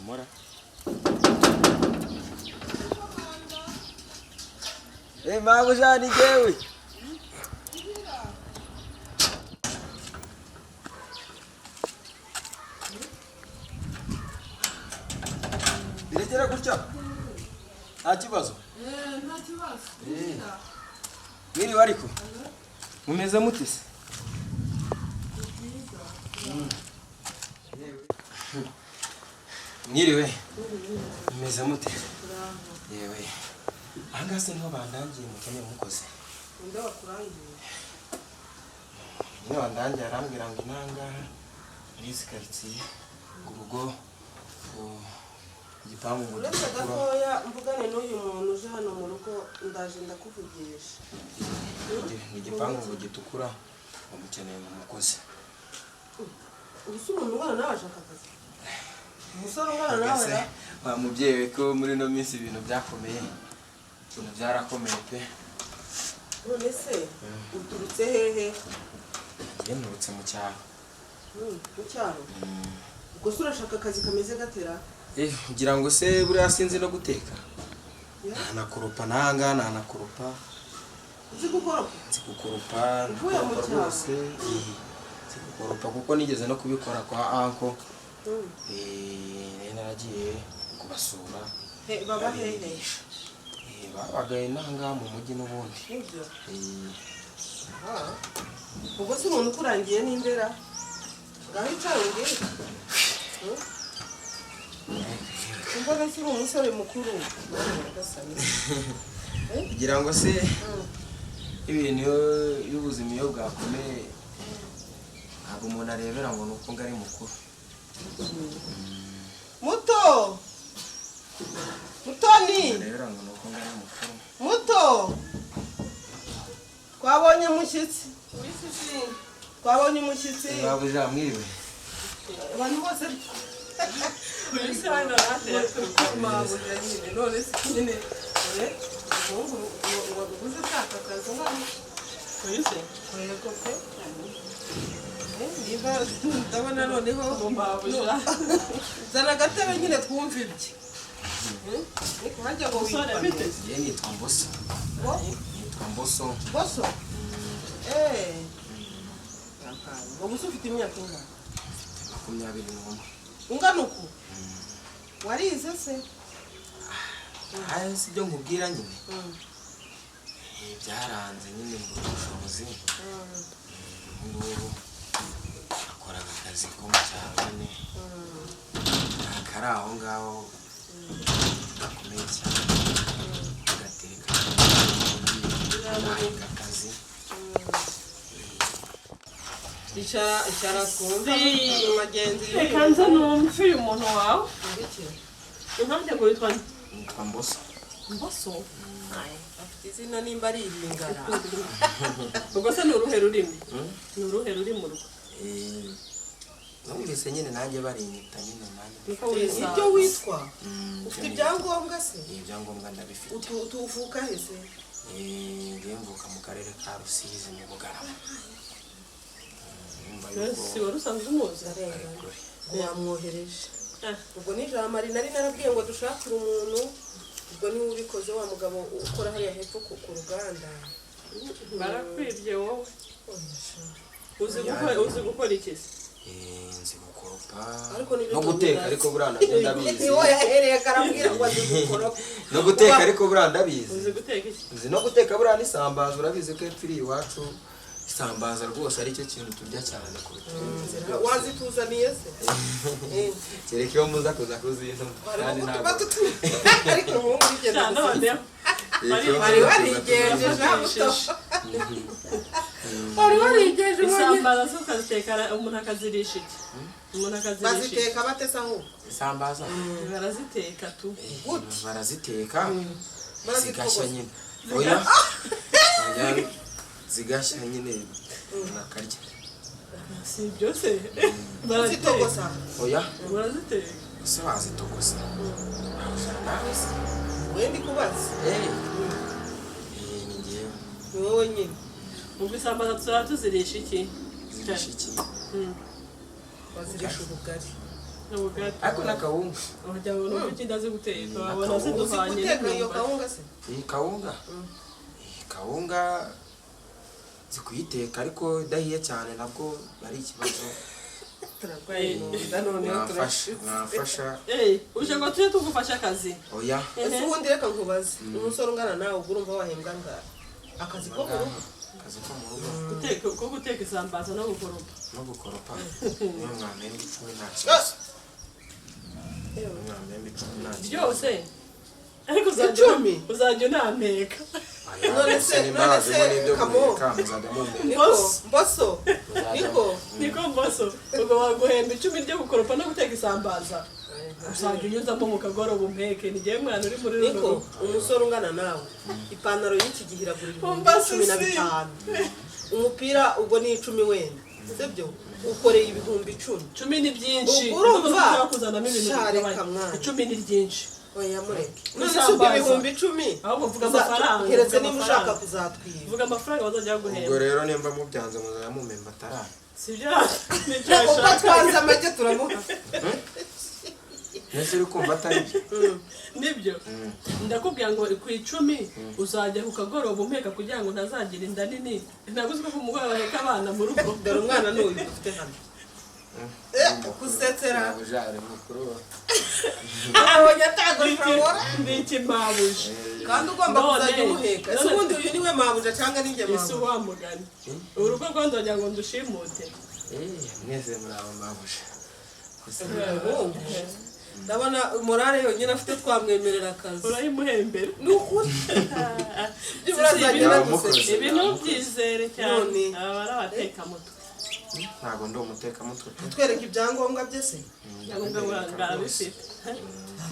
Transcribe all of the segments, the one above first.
Mora. Mabuja ni jewe. Biregera gutya? Nta kibazo? Nta kibazo. Mwiriwe ariko? Mumeze mute se? Mwiriwe. Mumeze mute? Yewe. Ahangaha se niho bandangiye mukeneye umukozi. Ninde wakurangiye? Nyine wandangiye arambwira ngo inangaha muri izi karitsiye ngo urugo igipangu ngo Uretse gitukura. gatoya mvugane n'uyu muntu uje hano mu rugo, ndaje ndakuvugisha. Igipangu ngo gitukura ngo mukeneye mu mukozi. Ubu se umuntu ungana nawe ashaka akazi? Umusore ungana nawe ra? Wa mubyeyi we ko muri ino minsi ibintu byakomeye. Ibintu byarakomeye pe. None se uturutse hehe? Njye nturutse mu cyaro. Mu cyaro? Ubwo se urashaka akazi kameze gatera? Ngira ngo se buriya sinzi no guteka. Ntanakoropa nanga, ntanakoropa. Uzi gukoropa? Nzi gukoropa, Uvuye mu ndakoropa cyaro? rwose. Nzi gukoropa kuko nigeze no kubikora kwa anko. Nari naragiye kubasura. Baba hehe? Babaga inaha mu mujyi n'ubundi. Nibyo? Ubwo se umuntu ukurangiye n'indera? Ngaho icara umbwire. Umva se uri umusore mukuru. Kugira ngo se ibintu y'ubuzima iyo bwakomeye ntabwo umuntu arebera ngo nuko ngo ari mukuru. Muto! Mutoni! Arebera ngo nuko ngo ari mukuru. Muto! Twabonye umushyitsi. Twabonye umushyitsi. Babuja mwiriwe. Abantu bose mabuja nyine none se nyine umuhungu ngo ubuze ashaka akazi ngana. Yego pe. Niba ndabona noneho mabuja. Zana agatebe nyine twumve ibye. Niko hajya ngo Musore witwa bite? Njye nitwa Mboso. Nitwa Mboso. Mboso? Ubu se ufite imyaka ingana? 21. Ungana uku? Warize se? Si byo nkubwira nyine. Byaranze nyine mbura ubushobozi. Ubu akoraga akazi ko mu cyaro nyine. Kari aho ngaho gakomeye cyane. Gateka nahinga akazi. Icara icara twumve magenzi. Reka nze numve uyu muntu wawe. Impamvu ngo witwa nde? Nitwa Mboso. Mboso? Afite izina nimba ari iringara. Ubwo se ni uruhe rurimi? Ni uruhe rurimi urwo? Numvise nyine nanjye barinyita nyine nanjye. Niko wisanga. Ibyo witwa? Ufite ibyangombwa se? Ibyangombwa ndabifite. Utuvuka he se? Ngiye mvuka mu karere ka Rusizi mu Bugarama. Si wari usanzwe umuzi? Wamwohereje. Ubwo ni Jean Marie nari narabwiye ngo dushakire umuntu, ubwo niwe ubikoze wa mugabo ukora hariya hepfo ku ruganda. Barakwibye wowe. Uzi gukora iki se? Nzi gukoropa no no guteka ariko buriya nabyo ndabizi. Niwo yahereye akarambwira ngo azi gukoropa. No guteka ariko buriya ndabizi. Uzi guteka iki? Nzi no guteka buriya n'isambaza, urabizi ko epfo iri iwacu isambaza rwose ari cyo kintu turya cyane kuruta ibindi byose. Wazituzaniye se? Kereka iyo muza kuza kuzintuma. Kandi ntabwo ariko umuhungu ugenda Cyane noneho. wari warigenjeje wari warigenjeje. Isambaza zo ukaziteka umuntu akazirisha iki? Umuntu akazirisha iki? Baziteka bate se ahubwo? Isambaza Baraziteka tu. Baraziteka zigashya nyine. Oya. Zigashya nyine nakarya. Si ibyo se? Barazitogosa. Oya. Baraziteka. Ese bazitogosa? Nawe se? Wendi kubaza. Ni njyewe. Ni wowe nyine. Ubwo isambaza tuzaba tuzirisha iki? Zirisha iki? Bazirisha ubugari. Ubugari. Ariko n'akawunga. Wagira ngo ni uko ndazi guteka, wabona Akawunga. Uzi ziduhanye guteka iyo n'imyumbati. kawunga se? Iyi kawunga, iyi kawunga nzi kuyiteka, ariko idahiye cyane nabwo ari ikibazo. Turarwaye mu nda noneho. Mwamfasha. Turashize. Mwamfasha. Eh, uje ngo tujye tugufasha akazi? Oya. Ese ubundi reka nkubaze, umusore ungana nawe ubwo urumva wahembwa angahe? Akazi ko mu rugo. Akazi ko mu rugo. Guteka, ko guteka isambaza no gukoropa. No gukoropa, niyo mwampemba 10 nta kibazo. Mwampemba 10 nta kibazo. Byose ariko uzajya 10? Uzajya unampeka. Oya, None se- nimba none hazimo se n'ibyo Kamo. guheka, muzajya mumpemba. Niko mboso, niko. Niko mboso, ubwo baguhemba 10 ryo gukoropa no guteka isambaza, uzajya unyuzamo mu kagoroba umpeke, ni jyewe mwana uri muri runo Niko rugo. umusore ungana nawe, ipantaro y'iki gihe iragura ibihumbi Umva cumi na sisi. bitanu, umupira ubwo ni 10 wenda, sibyo? Ukoreye 10,000. 10 ni byinshi. Ubwo urumva? Ushobora kuzanamo ibintu Sha, bigabanya. reka mwana. 10 ni ryinshi. Oya, mureke. None None se se ubwo ubwo 10,000 Ahubwo vuga amafaranga, keretse vuga niba ushaka amafaranga. kuzatwiba. Vuga amafaranga bazajya baguhemba. Ubwo rero nimba mubyanze, muzajya mumpemba atarara. Sibyo, nicyo Ubwo ashaka. twanze amagi turamuha. Mbese uri kumva atari byo? Nibyo, ndakubwira ngo ku 10 uzajya ku kagoroba umpeka kugira ngo ntazagira inda nini. Ntabwo uzi ko ku mugoroba baheka abana mu rugo. Dore umwana ni uyu dufite hano. Kusetsera. Ujare mukuru wa Abonye atagoshobora. Ndi ikimabuje. Kandi ugomba kuzajya umuheka. Ese ubundi uyu niwe mabuja cyangwa ni njye Ese mabuja? wa mugani, urugo rwanda wagira ngo ndushimute. Eh, mwese muri abo mabuja. Gusa Umuhungu. Ndabona morale yonyine afite twamwemerera akazi. Urayimuhembera. Ni ukuri, byibura azajya Yaba anaduseka. mukoze. Ibi ntubyizere cyane. None. Aba ari abatekamutwe. Ntabwo ndi umutekamutwe pe. Twereka ibyangombwa bye se. Ibyangombwa barabifite.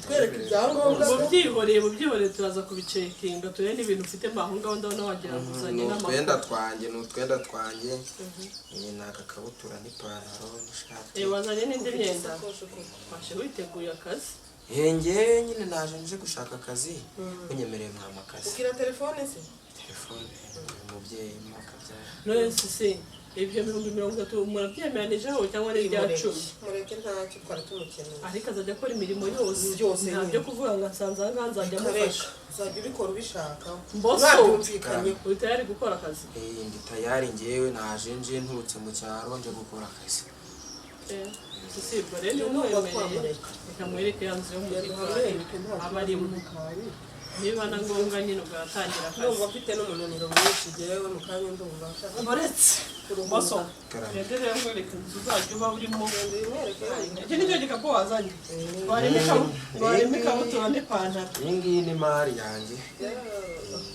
Twereka ibyangombwa bye. Mubyihoreye, mubyihoreye, turaza kubicekinga turebe n'ibintu ufite aho ngaho. Ndabona wagira ngo uzanye Ni n'amakuru. utwenda twanjye, ni utwenda twanjye. Iyi ni agakabutura n'ipantaro n'ishati. Eh, wazanye n'indi myenda? Isakoshi koko. Waje witeguye akazi. Njye nyine naje nje gushaka akazi, munyemereye mwampa akazi. Ugira telefone se? Telefone, uyu mubyeyi mwakabyara. None se ibyo 30,000 murabyemeranijeho cyangwa ni irya 10? Mureke, ntacyo, twari tumukeneye. Ariko azajya akora imirimo yose. Yose Nta nyine. byo kuvuga ngo nsanze aha ngaha nzajya Kareka amufasha. uzajya ubikora ubishaka. Mboso. Mwabyumvikanyeho. Uri tayari gukora akazi? Eh, ndi tayari. Njyewe naje nje nturutse mu cyaro nje gukora akazi. Eh, si ubwo rero niba Ndumva umwemereye, twamureka. reka mwereke ya nzu yo mu Genda gikari uhamwereke, nta aba arimo. Niba na ngombwa nyine ubwo aratangira akazi. Ndumva mfite n'umunaniro mwinshi jyewe, mu kanya ndumva nshaka Uretse kuruhuka. Mboso, Karame. rero rero nkwereke inzu uzajya uba urimo. Genda uyimwereke yonyine. Iki nicyo gikapu wazanye? Warimo ikabutura n'ipantaro. Iyi ngiyi ni mari yanjye.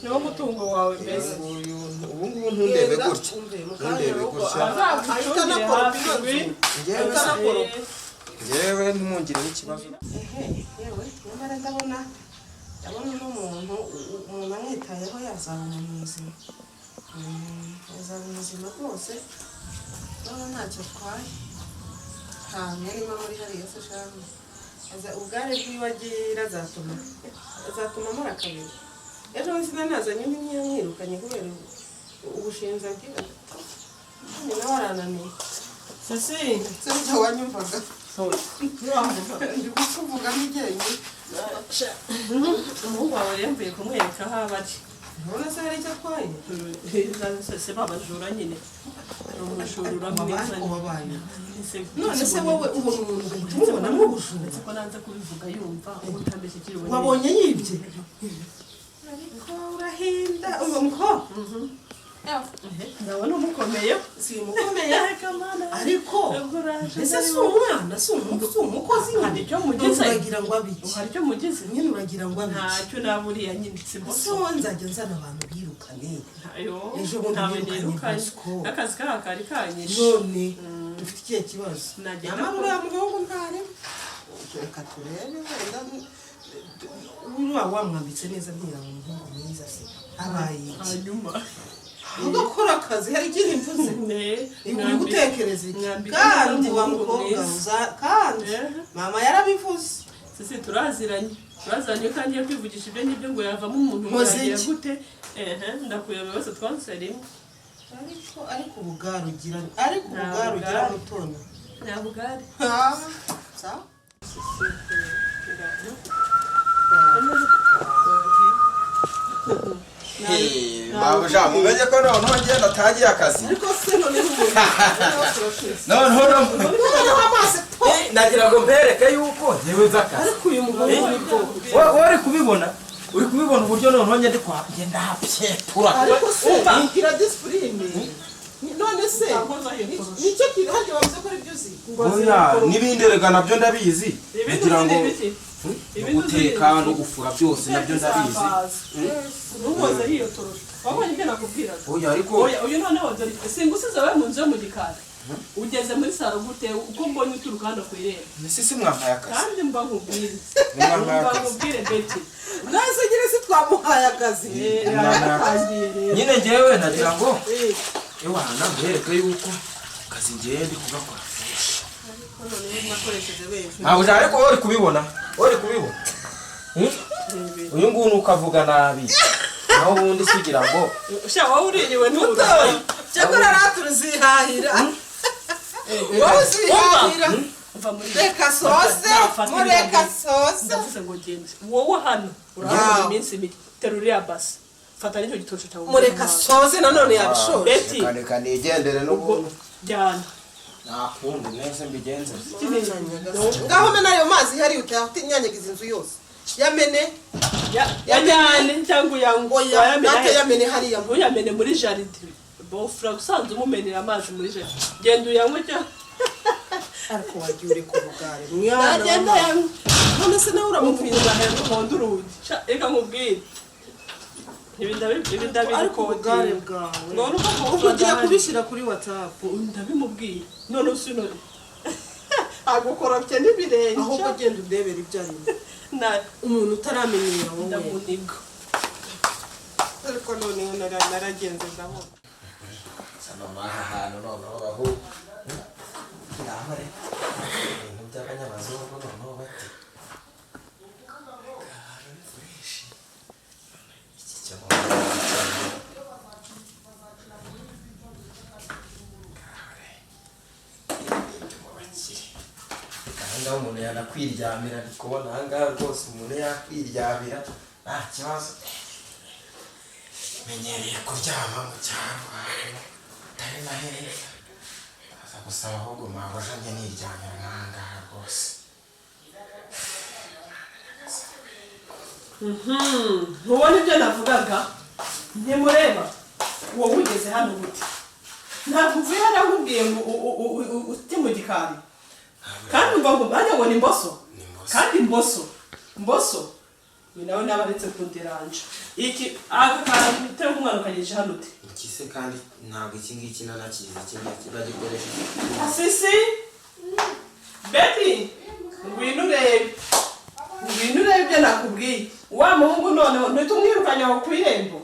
Niwo mutungo wawe mbese. Uyu nguyu, ubu ngubu ntundebe Genda, gutya. umve, mu kanya Ntundebe ahubwo gutya. ahita Azagucungire anakoropa hafi ino nzu. ngwino. Njyewe Ahita anakoropa. Njyewe ntimungire ikibazo. Ehe, yewe, nyamara ndabona uno muntu, umuntu amwitayeho yazaba umuntu muzima. Yazaba muzima rwose, ndabona ntacyo atwaye. Nta mwanya muri hariya se shahu. Aza ubware bwiwe agira azatuma amara kabiri. Ejo bundi sinanazanye undi ntiyamwirukanye kubera ubushinzi agira. None nawe arananiye. Sisi. Se burya wanyumvaga? Ndi kukuvuga njyenyine. Umuhungu wawe rero mvuye kumwereka aho aba ari. Ubona se hari icyo atwaye? Se babajura nyine, ni umujura uramwiza. Wabaye none se wowe ubona umuntu ugahita umubonamo ubujura? Uretse ko nanze kubivuga yumva, ubu utambeshye kiri bunini. Wabonye yibye, ariko urahinda uwo mukobwa. Ndabona umukomeye. Simukomeye, ariko Ubwo uraje. Ese si umwana, si umukozi? Hari icyo mugize? Uragira ngo abiki? Hari icyo mugize? Nyine uragira ngo abiki? Ntacyo naburiya nyine, si Ese mboso. wowe nzajya nzana abantu birukane? Ayo. Ejo bundi Ntawe birukanye nirukanye. Bosco. Akazi kariya kari kanyishe. None dufite ikihe kibazo? Nagenda Nyamara uriya muhungu ntarimo, reka turebe wenda uriya wamwambitse neza ntiyaba umuhungu mwiza se abaye iki? Hanyuma Ugakora akazi, hari ikindi mvuze? Ne, Uri gutekereza iki? mwambika Kandi wa umuhungu mukobwa mwiza. uza kandi mama yarabivuze. Sisi, turaziranye, turaziranye. Iyo utangiye kwivugisha ibyo ngibyo ngo yavamo umuntu, Nkoze yagira iki? gute? Ehe, ndakuyobewe, bose twanse rimwe. Ariko ubugari ugira, ariko Nta ubugari ugira bugari. mutoni. Nta bugari. Ah, sawa. Sawa. Babuja, mumenye ko noneho ngenda atangiye akazi. Ariko se noneho umuntu Noneho noneho amazi po. Nagira ngo mbereke yuko ngewe nzi akazi. Ariko uyu mugabo ni bwo. Wowe uri kubibona, uri kubibona uburyo noneho ngenda kwa ngenda hapyetura. Ariko se gira discipline. None se nicyo kintu harya bavuze ko ari byo uzi? Oya, n'ibindi rega nabyo ndabizi. Ibindi Kugira ngo uzi ni ibiki? Ibindi uzi ni guteka ibiki? No gufura byose nabyo ndabizi. Ntuhoze hiyo torosho. Wabonye ibyo nakubwiraga? Oya, ariko Oya, uyu noneho dore singusize wowe mu nzu yo mu gikari. Ugeze muri saro gute uko mbonye uturuka hano ku irembo? Ese si mwampaye akazi? Kandi mba nkubwire. Mwampaye Mba akazi. nkubwire, Betty. Nase nyine si twamuhaye akazi? Yaratangiye rero. Nyine ngewe nagira ngo ewana mbereke yuko akazi ngewe ndi kugakora fresh. Ariko noneho nakoresheje benshi. Ntabwo ujya, ariko wowe uri kubibona, wowe uri kubibona. Uyu nguyu nuko avuga nabi, naho ubundi si ugira ngo Sha, wowe uririwe Muto, nturo. cyakora rata uzihahira, wowe uzihahira. Uva muri Reka soze, mureka soze. Ndavuze ngo genda wowe hano urabona iminsi mike, terura iriya basi, fata n'icyo gitorosho cyawe. Mureka soze, nanone yabishoje. Betty. Reka, reka nigendere n'ubundi. Jyana. Nta kundi mwese mbigenze. Ngaho mena ayo mazi hariya, utayanyagiza inzu yose, yamene. Yajyane cyangwa uyanywe. Oya. Wayamena Data he? yamene hariya. Ntuyamene muri jardin, bofura usanzwe umumenera amazi muri jardin. Genda uyanywe cyangwa Ariko wagiye uri ku bugare mwana. Nagenda yanywe. None se nawe uramubwira? Umupira hejuru urugi. Sha, reka nkubwire, ibi ibi Ariko ubugare ndabikodinga. bwawe. None uko Ubwo ugiye kubishyira kuri WhatsApp? Ndabimubwiye none usino agukoropye n'ibirenge. Ahubwo genda undebere ibyo arimo. Na Umuntu utaramenyera wowe. Ndamuniga. Ariko noneho naragenze ndabona. Noneho aha hantu noneho bahu ngaho rero ibintu by'abanyabazungu noneho bati ahantu ni fresh. Iki cyo mu ibyo mu bakire, aha ngaha umuntu yanakwiryamira. Ndi kubona aha ngaha rwose umuntu yakwiryamira nta kibazo. Menyereye kuryama mu cyaro ahantu atari na heza. Aza gusaba ahubwo mabuja njye niryamira nk'aha ngaha rwose. Ntubona ibyo navugaga? Ntimureba wowe ugeze hano gute? Ntabwo uvuye hariya nkubwiye ngo ujye mu gikari, kandi umva ngo bajya ngo ni mboso. Ni Mboso. Kandi mboso, mboso uyu nawe naba aretse kunderanja iki aka kantu utera umwana ukagejeje hano ute? Iki se kandi ntabwo iki ngiki nanakizi, iki ngiki bagikoresha. Sisi, Betty, ngwino urebe, ngwino urebe ibyo nakubwiye. Wa muhungu noneho ntitumwirukanye aho ku irembo.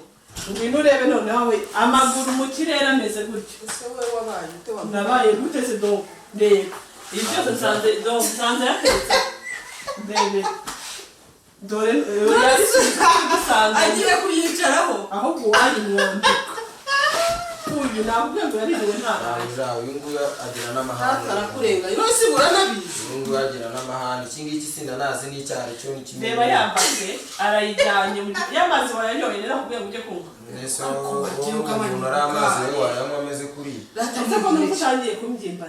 Ngwino urebe noneho we amaguru mu kirere ameze gutyo. Ese wowe wabaye ute wa? Nabaye gute se? Do reba ibi byose nsanze, do nsanze yatetse. Ndebe, dore yabisubiza. Agiye kuyicaraho. Ahubwo wayimwambika uyu nakubwiye ngo yaririwe nta Mabuja, uyu nguyu agira n'amahane. Data arakurenga, none se uranabizi? Uyu nguyu agira n'amahane. Iki ngiki sinanazi n'icyari cyo ni kimwe. Reba yambaye arayijyanye mu y'amazi wayanyoye rero akubwiye ngo ujye kunywa. Mbese wowe umuntu ari amazi wowe wayanywa ameze kuriya? Data. Ese ko numva utangiye kumbyimba?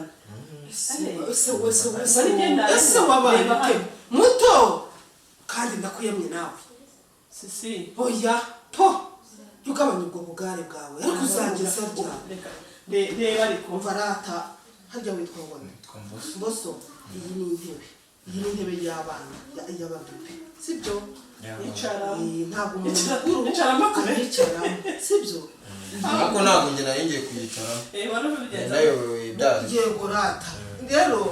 Ese wese wese Bari genda. Ese wabaye Reba ute? hano. Muto, kandi ndakuyamye nawe. Sisi. Oya po, jya ugabanya ubwo bugare bwawe, ariko uzageza ryari? Reka reba ariko. Umva rata, harya witwa ngo nde? Nitwa Mboso. Mboso, iyi ni intebe, iyi ni intebe y'abana, y'ababebe, sibyo? Icara. Ntabwo umuntu mukuru Icaramo kure. ayicaramo, sibyo? Ariko ntabwo njye nari ngiye kuyicaramo. Wari ubigenza. Nayobewe ibyaje. Yego rata, rero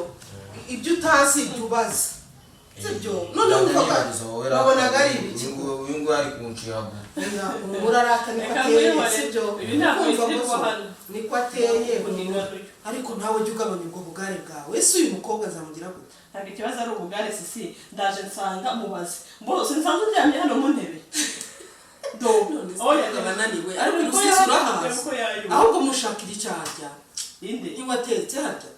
ibyo utazi ibyo ubaza, sibyo? Noneho wumvaga wabonaga ari ibiki? Uyu nguyu ari kunshiragura. Urarata niko Reka ateye. nkwihorere. Sibyo? Ibi ntabwo Kumva bizirwa Mboso, hano. Niko ateye. Kuniga gutyo. Ariko nawe jya ugabanya ubwo bugare bwawe. Ese uyu mukobwa azamugira gute? Ntabwo ikibazo ari ubugare, sisi. Ndaje nsanga mubaze mbose nsanze uryamye hano mu ntebe, do. Oya. Abananiwe ariko Uko urusisi yayo- urahazi. uko yayo. Ahubwo mushakira icyo arya. Inde? Ntiwatetse harya?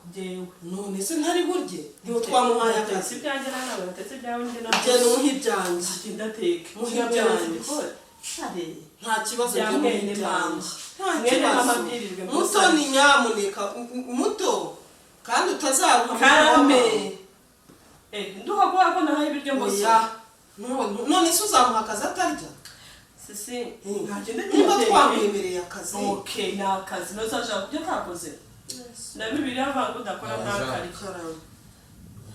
Njyewe. None se ntari burye? Ntiwo twamuhaye Natetse akazi? Ibyanjye nawe natetse ibyawe, njye nawe. Genda umuhe ibyanjye. Ndateka. Muhe ibyanjye. Nta kibazo. Bya Njye muhe mwene mama. ibyanjye, nta Mwene mama kibazo. abwirijwe Muto ni nyamuneka, muto kandi utazaruha. Karame. Nduha guha ko nahaye ibiryo ngo. Oya. None se uzamuha akazi atarya? Sisi, ntagende. Niba twamwemereye akazi. Okay, ni akazi, ntuzashaka kubyo utakoze na Bibiliya avuga ngo udakora ntakarya. Karame.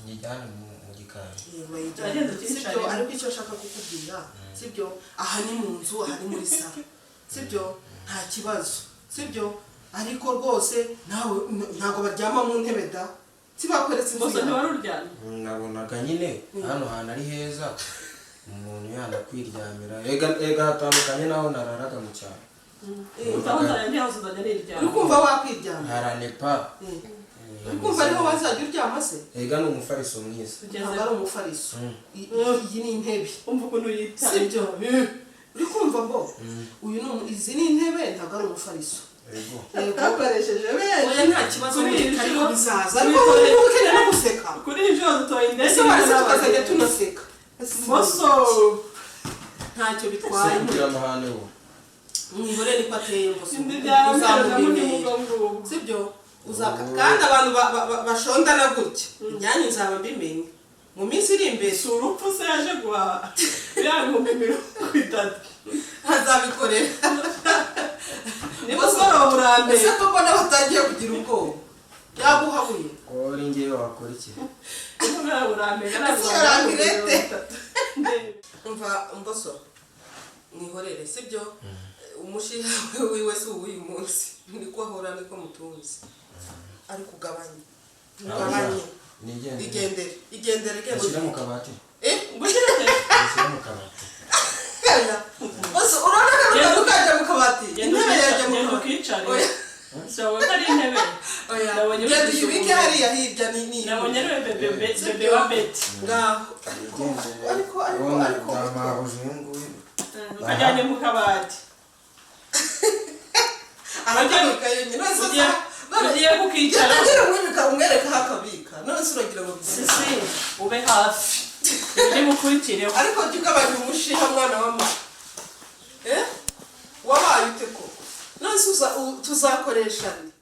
Njyane mu gikari. Turagenda tukicarire. Sibyo, ariko icyo nshaka kukubwira, sibyo, aha ni mu nzu, aha ni muri salo, sibyo? Nta kibazo, sibyo? Ariko rwose nawe ntabwo baryama mu ntebe da, sibakweretse inzu Gusa yawe? ntiwari uryamye. Nabonaga nyine hano hantu ari heza, umuntu yanakwiryamira. Ega ega hatandukanye n'aho nararaga mu cyaro. Utaho nzajya njya hose nzajya Uri niryama. kumva wakwiryama? Haranepa. Uri kumva ariho wazajya uryama se? Ega ni umufariso mwiza. Tugeze. Ntabwo ari umufariso. Iyi ni intebe. Umva ukuntu yitaye. Sibyo, uri kumva ngo uyu ni izi ni intebe, ntabwo ari umufariso. Ego. Yego. Twakoresheje benshi. Oya, nta kibazo. Kuri iyi Ariko nshuro- bizaza, ariko ubu ukeneye no guseka. Kuri iyi nshuro dutoye indege. Ese waretse tukazajya tunaseka? Moso. Ntacyo Se bitwaye. kugira amahane wo. Mwihore, niko ateye ngo si Indi byaramerera muri uzamumenyera. mugongo. Sibyo, uzaka kandi abantu bashondana gutya, ibyanyu nzaba mbimenye mu minsi iri imbere. Si urupfu se yaje guhaha biriya 30,000? Azabikorera. Nimugoroba urambere. Ese ko mbona batangiye kugira ubwoba, yaguhabuye? Wowe uri ngewe wakora iki? Nimugoroba urambere. Ese urambirete? Umva mboso, mwihorere, sibyo? Umushiha wiwe si uw'uyu munsi, niko ahora, niko mutunzi, ariko ugabanye, ugabanye. Nigendere. Igendere, igendere, genda. Ushyire mu kabati. Eh. Ngushyire. Ushyire mu kabati. Bose urabona ko Genda. ukajya mu kabati. Genda. Intebe yajya mu Genda kabati. ukicare. Oya. Sinabonye ko ari intebe. Oya. Nabonye Genda bifite uyibike isuku. hariya hirya ni Nabonye ari bebe bebe wa Beti. Ngaho, ariko ariko ariko ariko Ndamahuje uyu nguyu. Ukajyanye mu kabati. Arakabika yonyine, none se Ugiye kukicara. Genda gira umwibika, umwereka aho akabika. None se uragira ngo Sisi, ube hafi uri bukurikireho. Ariko jya ugabanya umushiha, mwana wa mama. Eh, wabaye ute koko? None se tuzakoresha nde?